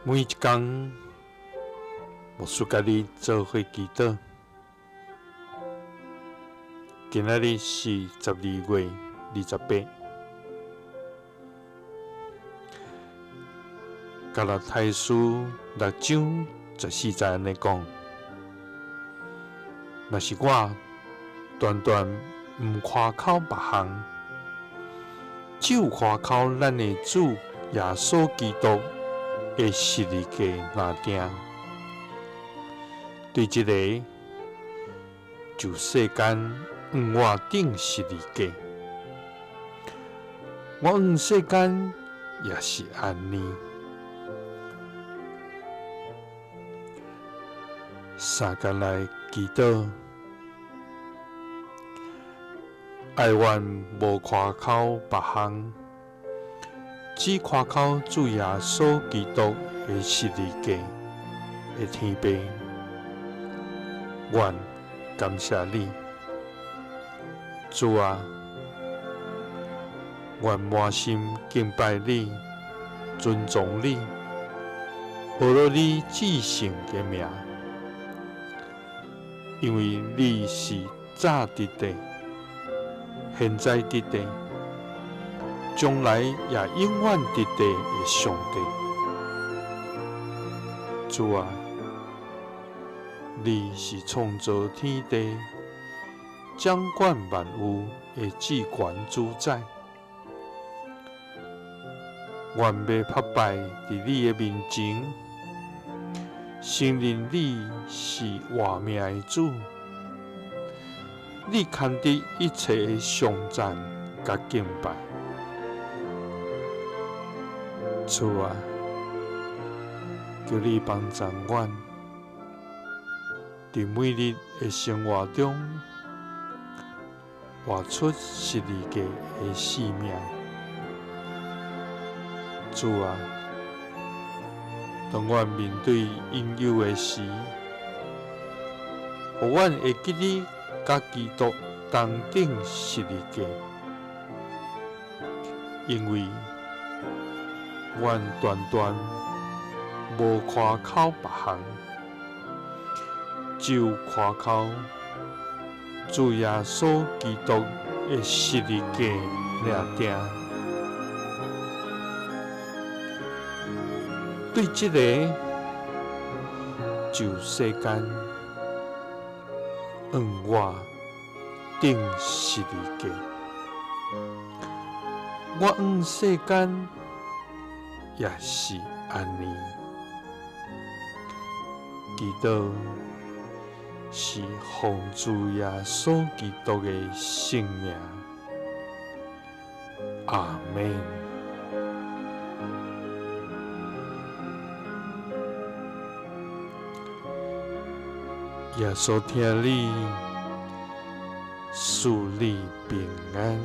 每一工，牧師佮你做伙祈禱。今仔日是12月28。加拉太書六章十四節按呢講：若是我斷斷毋誇口別項，只有誇口咱的主耶穌基督的十字架領定。對這个，就世間向我釘十字架，我向世間也是按呢。相共來祈禱，哀願無誇口別項，只誇口主耶穌基督的十字架的天父，願感謝你，主啊，願滿心敬拜你，尊崇你，學了你至聖的名，因為你是早佇的，現在佇的，將來也永遠佇的的上帝。主啊，你是創造天地、掌管萬有的至懸主宰。願欲拍敗佇你的面前，承認你是活命的主，你堪得一切的頌讚佮敬拜。主啊，求你幫助阮，佇每日的生活中，活出十字架的使命。主啊，當阮面對引誘的時，予阮會記得佮基督同釘十字架，因為阮斷斷無誇口別項，只有誇口主耶穌基督的十字架領定。對這个，就世間向我釘十字架，我向世間也是按呢。祈禱是奉主耶穌基督的聖名，阿們。耶穌疼你，賜你平安。